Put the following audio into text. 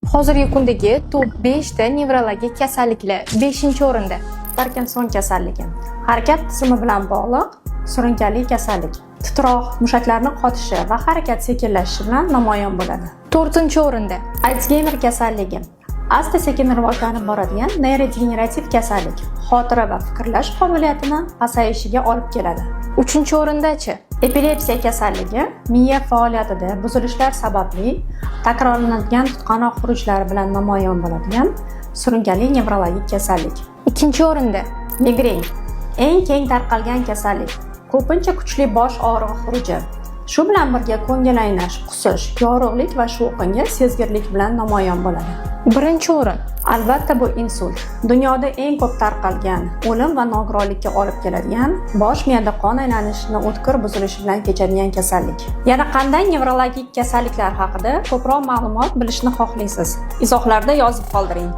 Hozirgi kundagi top 5 ta nevrologik kasalliklar. 5-o'rinda. Parkinson kasalligi. Harakat tizimi bilan bog'liq surunkali kasallik. Titroq, mushaklarni qotishi va harakat sekinlashishi bilan namoyon bo'ladi. 4-o'rinda. Alsgeymer kasalligi. Asta-sekin rivojlanib boradigan neyrodegenerativ kasallik. Xotira va fikrlash qobiliyatini pasayishiga olib keladi. 3-o'rindachi? Epilepsiya kasalligi miya faoliyatida buzilishlar sababli takrorlanadigan tutqanoq xurujlari bilan namoyon bo'ladigan surunkali nevrologik kasallik. 2-o'rinda. Migren eng keng tarqalgan kasallik. Ko'pincha kuchli bosh og'rig'i xuruji. Shu bilan birga ko'ngil aynash, qusish, yorug'lik va shovqinga sezgirlik bilan namoyon bo'ladi. 1-o'rin. Albatta, bu insult. Dunyoda eng ko'p tarqalgan, o'lim va nogironlikka olib keladigan, bosh miyada qon aylanishini o'tkir buzilishi bilan kechadigan kasallik. Yana qanday nevrologik kasalliklar haqida ko'proq ma'lumot bilishni xohlaysiz? Izohlarda yozib qoldiring.